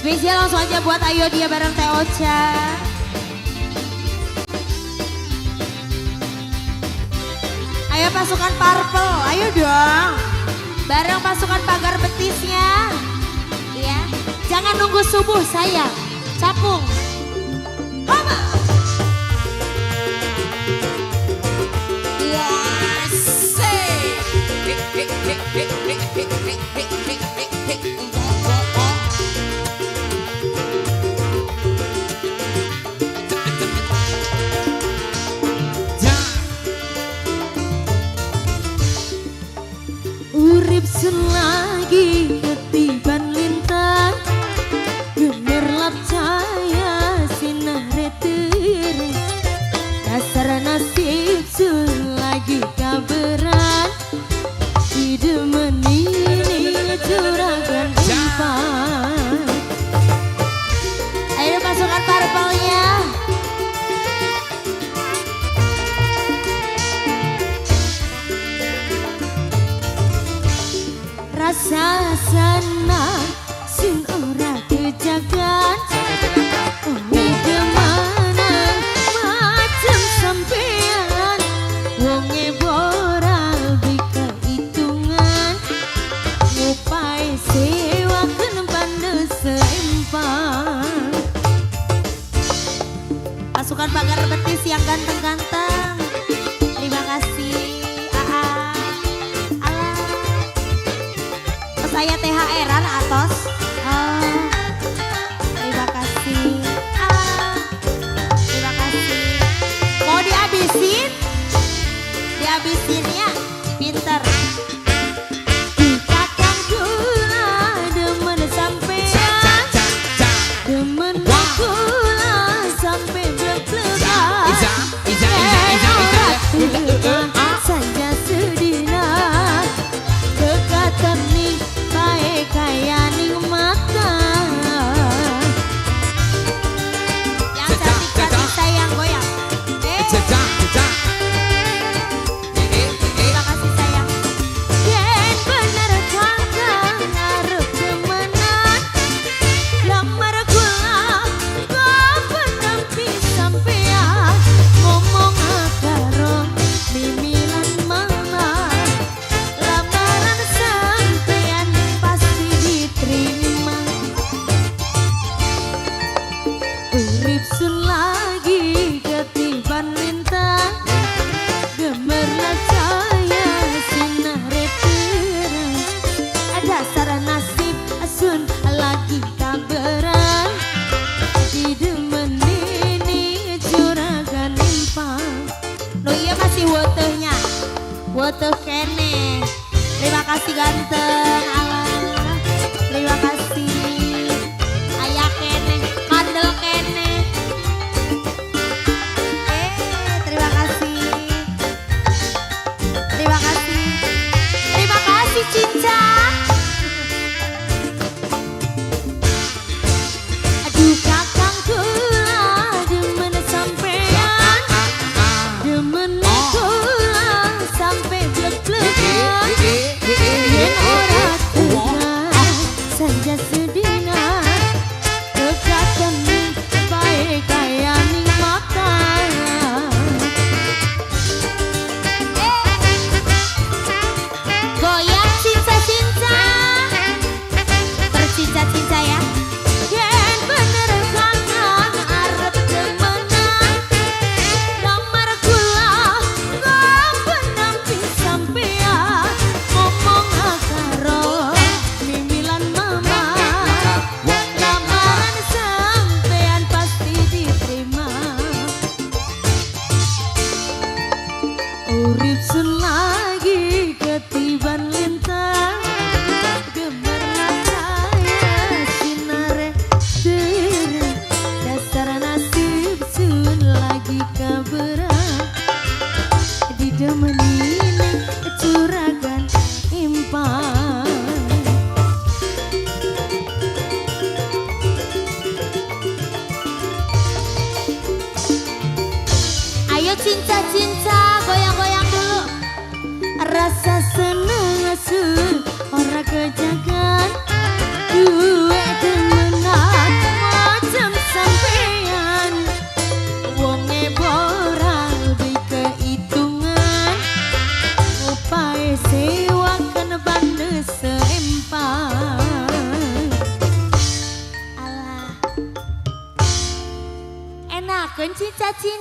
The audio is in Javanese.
Spesial langsung aja buat Ayo Dia bareng Teh Ocha. Ayo pasukan Purple, ayo dong. Bareng pasukan pagar betisnya. Ya, jangan nunggu subuh sayang. Capung. Homa. Urip selagi ketiban lintang, gemerlap cahaya sinar terang. Dasar nasib selagi kaberan, didemenini juragan empat. Ayo pasukan parpolnya. Rasa senang sin ora kejagan, oleh demenan macem sampean, wonge boral bika hitungan, ngupai sewaken pande seempan. Pasukan pagar betis yang ganteng-ganteng, terima kasih. Aa, alah. Saya THR-an atos. Oh, terima kasih. Ah, terima kasih. Mau dihabisin? Dihabisin ya, pinter. Kakang gula demen sampean, demen gula sampai blek-blekan. Saja sedina kekatan nih bae kaya ning mata. Yang cantik-cantik sayang goyang. Terima kasih sayang. Yen bener kakang arep demenan, lamar kula kapan nampi sampean, ngomong karo mimi lan mama, lamaran sampean pasti diterima. Urip sun lagi ketiban lintang, gemerlap cahaya sinar terang. Dasar nasib sun lagi kaberan, didemenini juragan impang. No iya masih wetehnya, weteh kene. Terima kasih ganteng, alah. Terima kasih. Ayah kene, kandel kene. Terima kasih. Terima kasih. Terima kasih Cinca. Aduh kakang kula demen sampean, demen kula sampai blek-blekan. Yen ora tenang saja sedina, kekatan bae kaya ning mata. Goyang cinca-cinca, tercinca-cinca ya. Yen bener kakang arep demenan, lamar kula kapan nampi sampean, ngomong karo mimi lan mama, lamaran sampean pasti diterima. Urip sun lagi ketiban lintang, gemerlap cahaya sinare terang. Dasar nasib sun lagi kaberan, didemenini juragan impang. Ayo cinca-cinca goyang-goyang dulu. Rasa seneng asu ora kejagan, duwe demenan. Sewakan ban seempang. Alah, enakeun, Cinca, cinca.